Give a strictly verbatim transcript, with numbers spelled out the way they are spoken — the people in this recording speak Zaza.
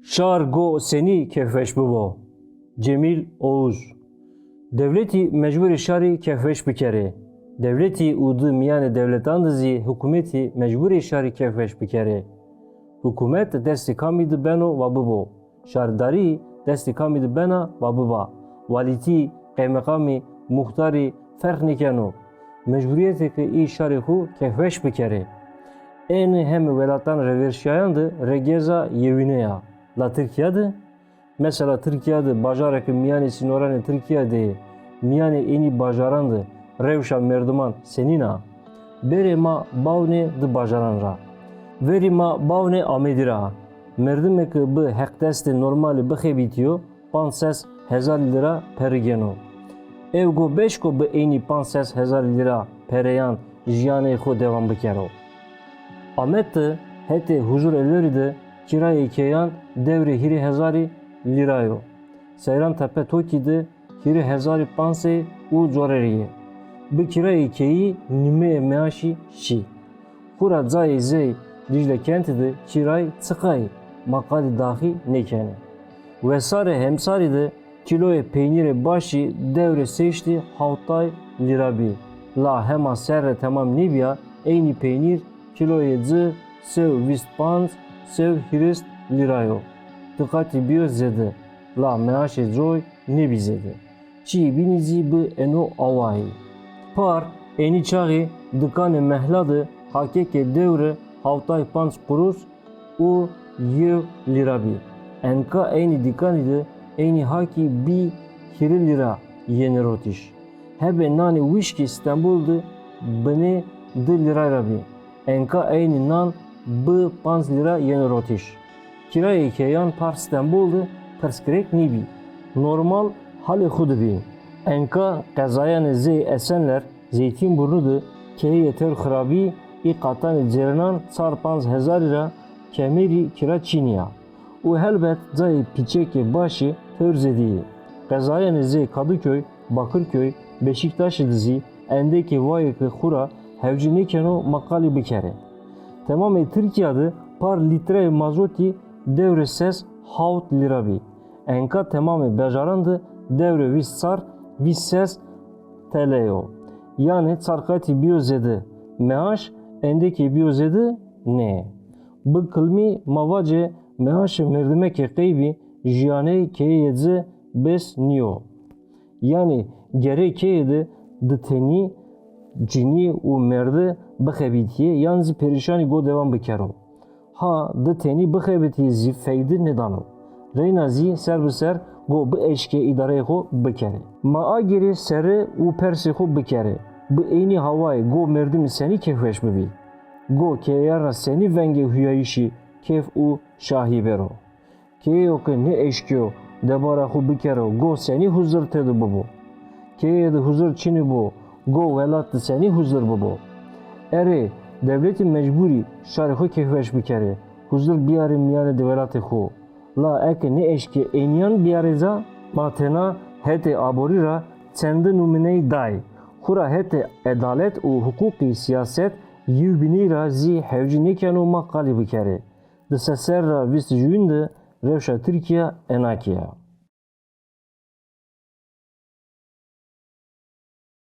Şar go senî kêfweş bibo? Cemîl Oğuz. Dewletî mecbur ê şarî kêfweş bikerê. Dewletî û di mîyanê dewletan de zî hukûmetî mecbur ê şarî kêfweş bikerê. Hukûmet destê kamî de beno wa bibo. Şardarî destê kamî de bena wa biba. Walîtî, qeymeqamî, muxtarî ferq nêkeno. Mecburîyetê ke î şarê xo kêfweş bikerê. Ênî heme welatan reverşîyayan de regeza yewîne ya. La Tirkîya de? Mesela Tirkîya de bajarê ke mîyanê sînoranê Tirkîya de yê, mîyanê ênî bajaran de rewşa merdiman senîn a? Berê ma bawnê di bajaran ra. Verî ma bawnê Amedî ra. Merdimê ke bi heqdestê normalî bixebitîyo, panc sed hezarî lîra pere gêno. Ew go beşko bi ênî panc sed hezarî lîra pereyan jîyanê xo dewam bikero? Amed de hetê huzur ewlerî de kîrayê keyan dewrê hîrê hezarî lîra yo. Seyrantepe Tokî de hîrê hezarî panc sey û corerî yê. Bi kîrayê keyî nîmeyê meaşî şî. Xwura cayê zey Dîcle Kentî de kîray çiqayî, ma qalî daxî nêkenê. Wesarê hemsarî de kîloyê peynîrê başî dewrê sêştî hawtay lîra bî. La hema serre temam nêbîya, eynî peynîr kîloyê ci sew vîst panc, sew hîrêst lîra yo. Di qatî bîyo zêde, la meaşê coy nêbî zêde. Çîyê bînî zî bi eno awayî. Par ênî çaxî dikanê mehla de hakekê dewre hawtay panc qurûş û yew lîra bî. Enka eynî dikanî de eynî hakî bî hîrê lîra yenê rotiş. Hebê nanê wişkî Stenbol de binê di lîra ra bî. Enka eynî nan bi panc lîra yenê rotiş. Kîrayê keyan par Stenbol de pirsgirêk nêbî. Normal halê xo de bî. Enka qezayanê zey Esenler, Zeytînburnu de keyeyê tewr xirabî, î qatanê cêrinan çar panc hezarî ra kemerî kîra çînîya. Û helbet cayê pîçekê başî tewr zêdî yê. Qezayanê zey Kadıköy, Bakırköy, Beşiktaşî de zî endekê wayê ke xwura hewcî nêkeno ma qalî bikerê. Temamê Tirkîya de par lîtreyê mazotî dewrê ses hawt lîra bî. Enka temamê bajaran de dewrê vîst çar, vîst ses T L yo. Yanî çar qatî bîyo zêde. Meaş endekê bîyo zêde? Nê. Bi kilmî ma vacê meaşê merdimekê qeybî jîyanê keyeyê ci bes nîyo. Yanî gerê keyê de di tenî cinî û merdi bixebitîyê yan zî perîşanî go dewam bikero. Ha di tenî bixebitîyê zî feyde nêdano. Reyna zî ser bi ser go bieşkê îdareyê xo bikerê. Ma agêrê serre û persê xo bikerê. Bi eynî hawayê go merdimî senî kêfweş bibî? Go keyeyan ra senî vengê huyayîşî, kêf û şahî bero? Keyeyo ke nêeşkîyo debara xo bikero, go senî huzir tede bibo? Keyeyê de huzir çinê bo, go welat de senî huzir bibo? Erê, dewletî mecbur î şarê xo kêfweş bikerê, huzir bîyarê mîyanê di welatê xo. La eke nêeşkê eynîyan bîyarê ca? Ma tena hetê aborî ra çende numûneyî day. Xwura hetê edalet û huqûqî, sîyaset, yewbînî ra zî hewcî nêkeno ma qalî bikerê. Di sey serr ra vîst jûyîn de rewşa Tirkîya enakî ya.